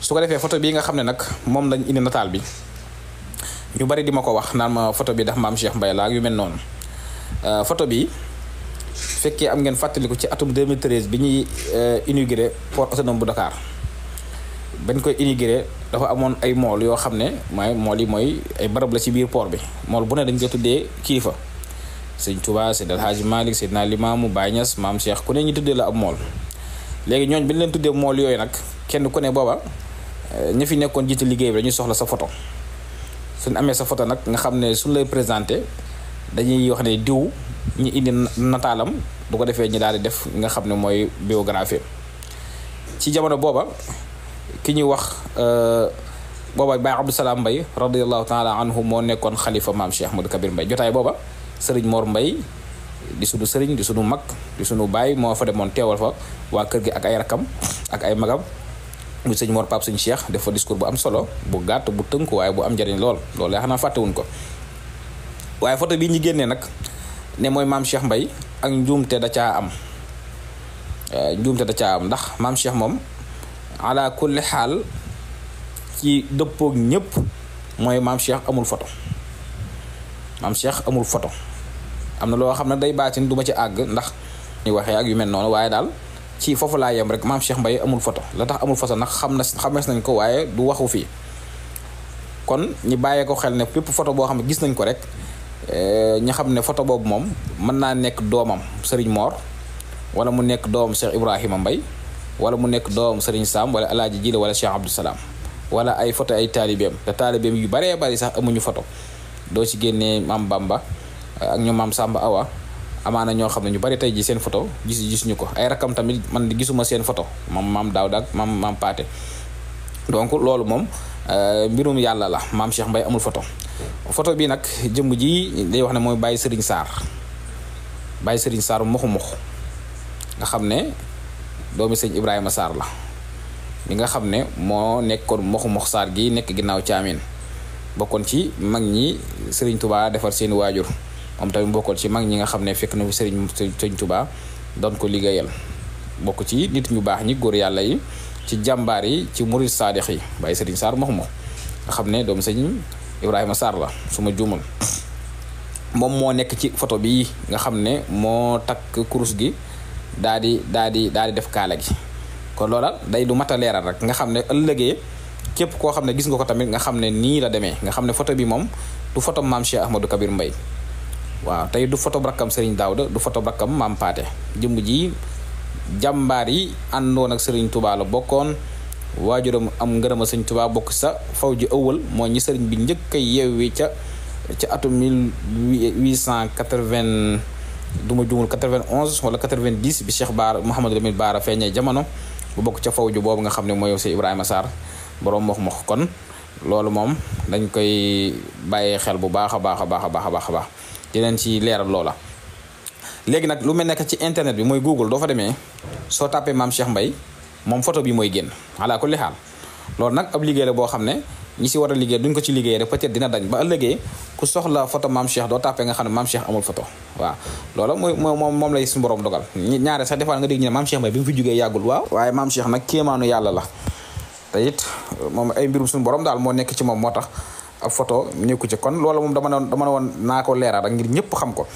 su ko defee photo bii nga xam ne nag moom lañ indi nataal bi ñu bari di ma ko wax naan ma photo bi ndax maam Cheikh Mbaye la ak yu mel noonu photo bi fekkee am ngeen fàttaliku ci atum 2013 bi ñuy inauguré port autonome bu Dakar bañ koy inauguré dafa amoon ay mool yoo xam ne mool yi mooy ay barab la ci biir port bi mool bu ne dañ koy tuddee kilifa sëñ Touba Seydi El Hadji Malick Seydina Limamou Baye Niass maam Cheikh ku ne ñu tuddee la ab mool léegi ñooñ bi ñu leen tuddee mool yooyu nag kenn ku ne booba ña fi nekkoon jiite liggéey bi dañuy soxla sa photo suñ amee sa photo nag nga xam ne suñ lay présenté dañuy wax ne diw ñu indi nataalam bu ko defee ñu daal di def nga xam ne mooy biographie ci jamono booba ki ñuy wax booba Baye Abdou Salam Mbaye radiyallahu taala anhu moo nekkoon xalifa maam Cheikh Ahmadou Kabir Mbaye jotaay booba sëriñ Mor Mbaye di sunu sëriñ di sunu mag di sunu baay moo fa demoon teewal fa waa kër gi ak ay rakam ak ay magam mu sëñ Mor Pape sëñ Cheikh def fa discours bu am solo bu gàtt bu tënk waaye bu am njëriñ loolu yaa xanaa fàttewuñ ko waaye photo bii ñu génnee nag ne mooy maam Cheikh Mbaye ak njuumte da caa am ndax maam Cheikh moom ala kulli xaal ci dëppoog ñëpp mooy maam Cheikh amul photo am na loo xam ne day baatin du ma ci àgg ndax ñu waxee ak yu mel noonu waaye daal ci foofu laa yem rek maam Cheikh Mbaye amul photo la tax amul photo nag xamees nañ ko waaye du waxu fii kon ñi bàyyee ko xel ne bépp photo boo xam ne gis nañ ko rek ñi xam ne photo boobu moom mën naa nekk doomam Serigne Mor wala mu nekk doomam Cheikh Ibrahima Mbaye wala mu nekk doomam Serigne Sam wala Alaaji Jile wala Cheikh Abdou Salam wala ay photo ay taalibeem te taalibeem yu baree bari sax amuñu photo doo ci génnee maam Bamba ak ñoom maam Samba Awa amaana ñoo xam ne ñu bari tey ji seen photo gisuñu ko ay rakam tamit man di gisuma seen photo maam Daawda ak maam Paate donc loolu moom mbirum yàlla la maam Cheikh Mbaye amul photo bi nag jëmm ji day wax ne mooy Baye Serigne Sarr moxu nga xam ne doomi sëñ Ibrahima Sarr la mi nga xam ne moo nekkoon moxu Sarr gi nekk ginnaaw caamin bokkoon ci mag ñi Serigne Touba defar seeni waajur moom tamit bokkoon ci mag ñi nga xam ne fekk na fi Serigne Touba doon ko liggéeyal bokk ci nit ñu baax ñi góor yàlla yi ci jàmbaar yi ci murid saadix yi Baye Serigne Sarr moxu nga xam ne doomu sëñ Ibrahima Sarr la su ma juumul moom moo nekk ci photo bi nga xam ne moo takk kurus gi daal di def kaala gi kon loola day lu mat a leeral rek nga xam ne ëllëgee képp koo xam ne gis nga ko tamit nga xam ne nii la demee nga xam ne photo bi moom du photo maam Cheikh Ahmadou Kabir Mbaye waaw tey du photo rakkam Serigne Daouda du photo rakkam maam Paate jëmm ji jàmbaar yi àndoon ak Serigne Touba la bokkoon waajuram am ngërëma Serigne Touba bokk sa faw ji ëwal moo ñi Serigne bi njëkk a yeewi ca atum 1880 du ma jumul 91 wala 90 bi Cheikh Baara Mouhamadou Lamine Baara feeñee jamono bu bokk ca fawju boobu nga xam ne mooy Seydi Ibrahima Sarr borom mox kon loolu moom dañ koy bàyyee xel bu baax a baax di leen ci leeral loola. léegi nag lu mel nekk ci internet bi mooy Google doo fa demee soo tàppee maam Cheikh Mbaye moom photo bi mooy génn ala kulli xaal loolu nag ab liggéey la boo xam ne ñi si war a liggéey duñ ko ci liggéey rek peut-être dina dañ ba ëllëgee ku soxla photo maam Cheikh doo tàppee nga xam ne maam Cheikh amul photo waaw loolu moom lay suñu borom dogal ñaare sax des fois nga dégg ñu ne maam Cheikh Mbaye bi mu fi jógee yàggul waaw waaye maam Cheikh nag kéemaanu yàlla la te it moom ay mbirum suñu borom daal moo nekk ci moom moo tax ab photo nekku ci kon loolu moom dama ne woon naa ko leeral rek ngir ñëpp xam ko